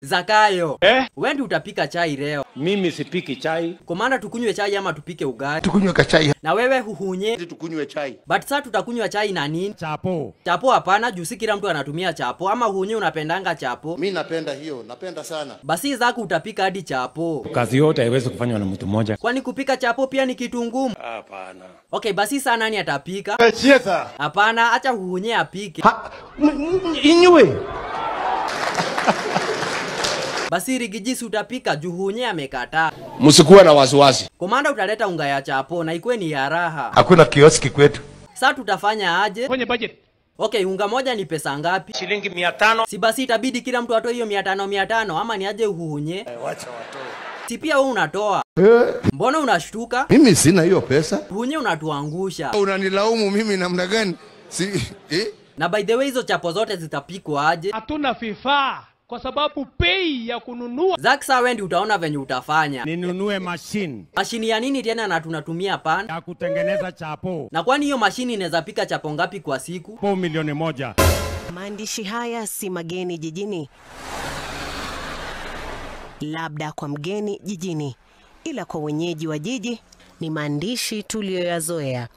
Zakayo. Eh? Wewe ndio utapika chai leo. Mimi sipiki chai. Komanda, tukunywe chai ama tupike ugali? Tukunywe kachai. Na wewe huhunye? Tukunywe chai. But sasa tutakunywa chai na nini? Chapo. Chapo hapana, juu si kila mtu anatumia chapo. Ama huhunye unapendanga chapo? Mimi napenda hiyo, napenda sana. Basi zako utapika hadi chapo. Kazi yote haiwezi kufanywa na mtu mmoja. Kwani kupika chapo pia ni kitu ngumu? Hapana. Okay, basi sana nani atapika? Hapana, acha huhunye apike. Inywe. Basi rigijisi utapika juu hunye amekataa. Msikuwe na wasiwasi. Komanda, utaleta unga ya chapo na ikuwe ni ya raha. Hakuna kioski kwetu. Sasa tutafanya aje? Kwenye budget. Okay, unga moja ni pesa ngapi? Shilingi 500. Si basi itabidi kila mtu atoe hiyo 500 500 ama ni aje uhunye? Wacha watoe. Si pia wewe unatoa. Mbona unashtuka? Mimi sina hiyo pesa. Uhunye unatuangusha. Unanilaumu mimi namna gani? Si eh? Na by the way hizo chapo zote zitapikwa aje? Hatuna vifaa kwa sababu bei ya kununua. Zaksa, wewe ndio utaona venye utafanya. Ninunue machine Mashini ya nini tena na tunatumia pan? ya kutengeneza chapo. Na kwani hiyo mashini inaweza pika chapo ngapi kwa siku? Po 1,000,000. Maandishi haya si mageni jijini, labda kwa mgeni jijini, ila kwa wenyeji wa jiji ni maandishi tuliyoyazoea.